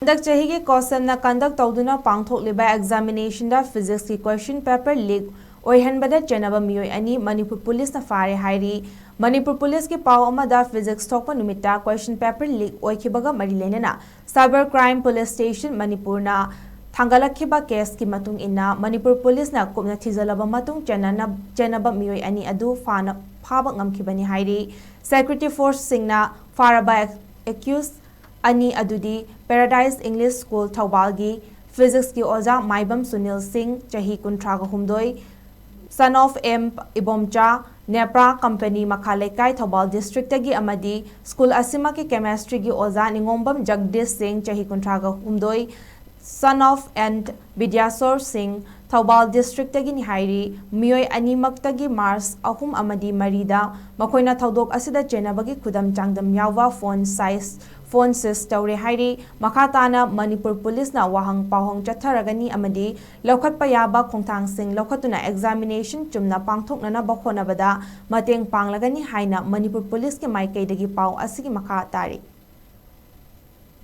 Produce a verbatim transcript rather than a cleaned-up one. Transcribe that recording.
ꯍꯟꯗꯛ ꯆꯍꯤꯒꯤ ꯀꯣꯁꯦꯝꯅ ꯀꯟꯗꯛ ꯇꯧꯗꯨꯅ ꯄꯥꯡꯊꯣꯛꯂꯤꯕ ꯑꯦꯛꯖꯥꯃꯤꯅꯦꯁꯟꯗ ꯐꯤꯖꯤꯛꯁꯀꯤ ꯀꯣꯏꯁꯟ ꯄꯦꯄꯔ ꯂꯤꯛ ꯑꯣꯏꯍꯟꯕꯗ ꯆꯦꯟꯅꯕ ꯃꯤꯑꯣꯏ ꯑꯅꯤ ꯃꯅꯤꯄꯨꯔ ꯄꯨꯂꯤꯁꯅ ꯐꯥꯔꯦ ꯍꯥꯏꯔꯤ꯫ ꯃꯅꯤꯄꯨꯔ ꯄꯨꯂꯤꯁꯀꯤ ꯄꯥꯎ ꯑꯃꯗ ꯐꯤꯖꯤꯛꯁ ꯊꯣꯛꯄ ꯅꯨꯃꯤꯠꯇ ꯀꯣꯏꯁꯟ ꯄꯦꯄꯔ ꯂꯤꯛ ꯑꯣꯏꯈꯤꯕꯒ ꯃꯔꯤ ꯂꯩꯅꯅ ꯁꯥꯏꯕꯔ ꯀ꯭ꯔꯥꯏꯝ ꯄꯨꯂꯤꯁ ꯁ꯭ꯇꯦꯁꯟ ꯃꯅꯤꯄꯨꯔꯅ ꯊꯥꯡꯒꯠꯂꯛꯈꯤꯕ ꯀꯦꯁꯀꯤ ꯃꯇꯨꯡ ꯏꯟꯅ ꯃꯅꯤꯄꯨꯔ ꯄꯨꯂꯤꯁꯅ ꯀꯨꯞꯅ ꯊꯤꯖꯤꯜꯂꯕ ꯃꯇꯨꯡ ꯆꯦꯟꯅꯅ-, ꯆꯦꯟꯅꯕ ꯃꯤꯑꯣꯏ ꯑꯅꯤ ꯑꯗꯨ ꯐꯥꯅ-, ꯐꯥꯕ ꯉꯝꯈꯤꯕꯅꯤ ꯍꯥꯏꯔꯤ꯫ ꯁꯦꯀ꯭ꯌꯨꯔꯤꯇꯤ ꯐꯣꯔꯁꯁꯤꯡꯅ ꯐꯥꯔꯕ ꯑꯦꯛ-, ꯑꯦꯀ꯭ꯌꯨꯁ ꯑꯅꯤ ꯑꯗꯨꯗꯤ ꯄꯦꯔꯥꯗꯥꯏꯁ ꯏꯪꯂꯤꯁ ꯁ꯭ꯀꯨꯜ ꯊꯧꯕꯥꯜꯒꯤ ꯐꯤꯖꯤꯛꯁꯀꯤ ꯑꯣꯖꯥ ꯃꯥꯏꯕꯝ ꯁꯨꯅꯤꯜ ꯁꯤꯡ, ꯆꯍꯤ ꯀꯨꯟꯊ꯭ꯔꯥꯒ ꯍꯨꯝꯗꯣꯏ, son of M Ibomcha, ꯅꯦꯄ꯭ꯔꯥ company ꯃꯈꯥ ꯂꯩꯀꯥꯏ ꯊꯧꯕꯥꯜ ꯗꯤꯁꯇ꯭ꯔꯤꯛꯇꯒꯤ ꯑꯃꯗꯤ ꯁ꯭ꯀꯨꯜ ꯑꯁꯤꯃꯛꯀꯤ ꯀꯦꯃꯦꯁꯇ꯭ꯔꯤꯒꯤ ꯑꯣꯖꯥ ꯅꯤꯉꯣꯝꯕꯝ ꯖꯒꯗꯤꯁ ꯁꯤꯡ, ꯆꯍꯤ ꯀꯨꯟꯊ꯭ꯔꯥꯒ ꯍꯨꯝꯗꯣꯏ, son of N ꯕꯤꯗ꯭ꯌꯥꯁꯣꯔ ꯁꯤꯡ, ꯊꯧꯕꯥꯜ ꯗꯤꯁꯇ꯭ꯔꯤꯛꯇꯒꯤꯅꯤ ꯍꯥꯏꯔꯤ꯫ ꯃꯤꯑꯣꯏ ꯑꯅꯤꯃꯛꯇꯒꯤ ꯃꯥꯔꯆ ꯑꯍꯨꯝ ꯑꯃꯗꯤ ꯃꯔꯤꯗ ꯃꯈꯣꯏꯅ ꯊꯧꯗꯣꯛ ꯑꯁꯤꯗ ꯆꯦꯟꯅꯕꯒꯤ ꯈꯨꯗꯝ ꯆꯥꯡꯗꯝ ꯌꯥꯎꯕ ꯐꯣꯟ ꯁꯥꯏꯖ, ꯐꯣꯟ ꯁꯤꯖ ꯇꯧꯔꯦ ꯍꯥꯏꯔꯤ꯫ ꯃꯈꯥ ꯇꯥꯅ ꯃꯅꯤꯄꯨꯔ ꯄꯨꯂꯤꯁꯅ ꯋꯥꯍꯪ ꯄꯥꯎꯍꯪ ꯆꯠꯊꯔꯒꯅꯤ ꯑꯃꯗꯤ ꯂꯧꯈꯠꯄ ꯌꯥꯕ ꯈꯣꯡꯊꯥꯡꯁꯤꯡ ꯂꯧꯈꯠꯇꯨꯅ ꯑꯦꯛꯖꯥꯃꯤꯅꯦꯁꯟ ꯆꯨꯝꯅ ꯄꯥꯡꯊꯣꯛꯅꯅꯕ ꯍꯣꯠꯅꯕꯗ ꯃꯇꯦꯡ ꯄꯥꯡꯂꯒꯅꯤ ꯍꯥꯏꯅ ꯃꯅꯤꯄꯨꯔ ꯄꯨꯂꯤꯁꯀꯤ ꯃꯥꯏꯀꯩꯗꯒꯤ ꯄꯥꯎ ꯑꯁꯤꯒꯤ ꯃꯈꯥ ꯇꯥꯔꯤ꯫